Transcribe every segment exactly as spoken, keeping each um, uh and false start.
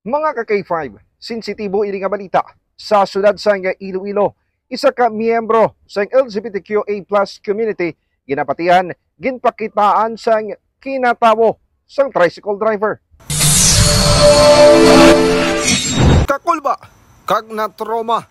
Mga ka-K five, sensitibo ini nga balita. Sa siyudad sang Iloilo, isa ka miyembro sang L G B T Q A plus community ginapatihan, ginpakitaan sang kinatawo sang tricycle driver. Kakulba kag na-trauma.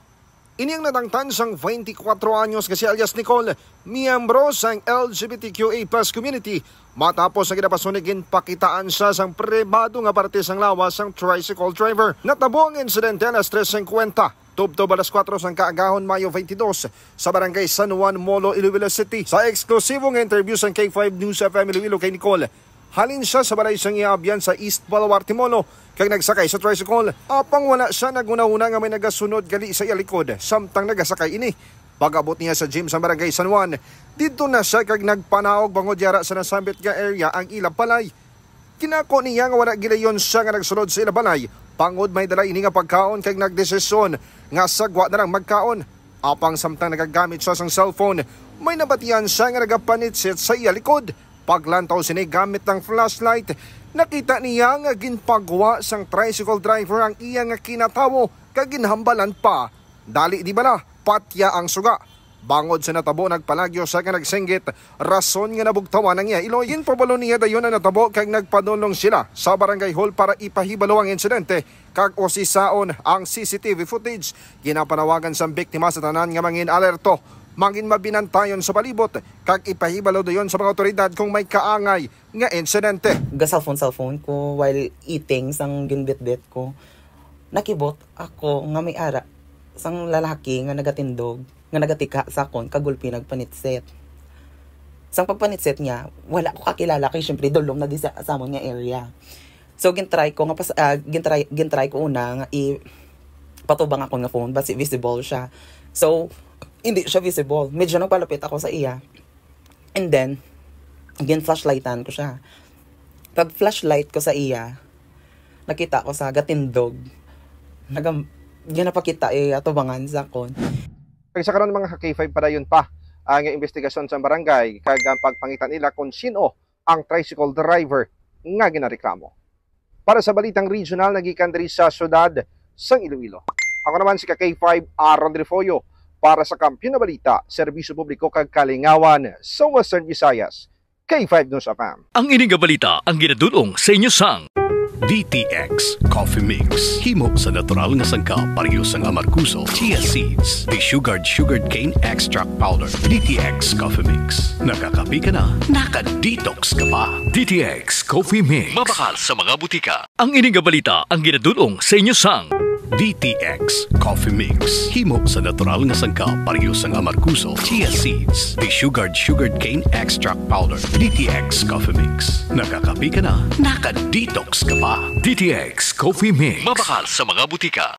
Ini ang natangtan sang twenty-four anyos nga si alias Nicole, miyembro sang L G B T Q A plus community, matapos nga ginapasunig ginpakitaan siya sang pribado nga parte sang lawas sang tricycle driver. Natabo ang insidente alas tres cincuenta, tubtob alas kuwatro sang kaagahon, Mayo twenty-two, sa barangay San Juan, Molo, Iloilo City. Sa eksklusibo nga interview sang K five News F M Iloilo kay Nicole, halin siya sa balay sang iya abyan sa East Baluarte, Molo, kag nagsakay sa tricycle. Apang wala siya naghunahuna nga may nagasunod gali sa iya likod samtang nagasakay ini. Pag-abot niya sa gym sa barangay San Juan, didto na siya kag nagpanaog bangod yara sa nasambit nga area ang ila balay. Ginako niya nga wala gilayon siya nga nagsulod sa ila balay, bangod may dala ini nga pagkaon, kag nagdesisyon nga sa gwa na lang magkaon. Apang samtang nagagamit siya sang cellphone, may nabatian siya nga nagapanitsit sa iya likod. Paglantaw sini gamit ang flashlight, nakita niya nga ginpagwa sang tricycle driver ang iya nga kinatawo kag ginhambalan pa. Dali di bala, patya ang suga. Bangod sa natabo, nagpalagyo siya nga nagsinggit, rason nga nabugtawan ang iya iloy. Ginpabalo niya dayon ang natabo kag nagpadulong sila sa barangay hall para ipahibalo ang insidente kag usisaon ang C C T V footage. Ginapanawagan sang biktima sa tanan nga mangin alerto, mangin mabinantayon sa palibot, kag ipahibalo dayon sa mga awtoridad kung may kaangay nga insidente. Ga-cellphone-cellphone ko while eating sang ginbitbit ko. Nakibot ako nga may ara sang lalaki nga nagatindog, nga nagatika sa akon, kag gulpi nagpanitsit. Sang pagpanitsit niya, wala ko kakilala kay syempre dulom na di sa, sa amon nga area. So gintry ko nga pas, ah, gintry, gintry ko una nga i patubang ako nga phone basi visible siya. So hindi siya visible. Medyo nagpalapit ako sa iya. And then gin-flashlightan ko siya. Pag flashlight ko sa iya, nakita ko sa gatindog. Naga, ginapakita iya atubangan sa akon. Kag sa karon, mga ka-K five, padayon pa ang investigasyon sa barangay kag ang pagpangita nila kung sino ang tricycle driver nga ginareklamo. Para sa balitang regional, nagikan diri sa siyudad sang Iloilo, ako naman si ka-K five Aaron Refollo para sa Kampiyon na Balita, Serbisyo Publiko kag Kalingawan sa Western Visayas, K five News F M. Ang ini nga balita ang ginadul-ong sa inyo sang D T X Coffee Mix. Himo sa natural nga sangkap, pareho sang amargoso, chia seeds, desugared sugarcane extract powder. D T X Coffee Mix. Nakakape ka na, naka-detox ka pa. D T X Coffee Mix. Mabakal sa mga butika. Ang ini nga balita ang ginadul-ong sa inyo sang D T X Coffee Mix. Himo sa natural nga sangkap, pareho sang amargoso, chia seeds, desugared sugarcane extract powder. D T X Coffee Mix. Nakakape ka na, naka-detox ka pa. D T X Coffee Mix. Mabakal sa mga butika.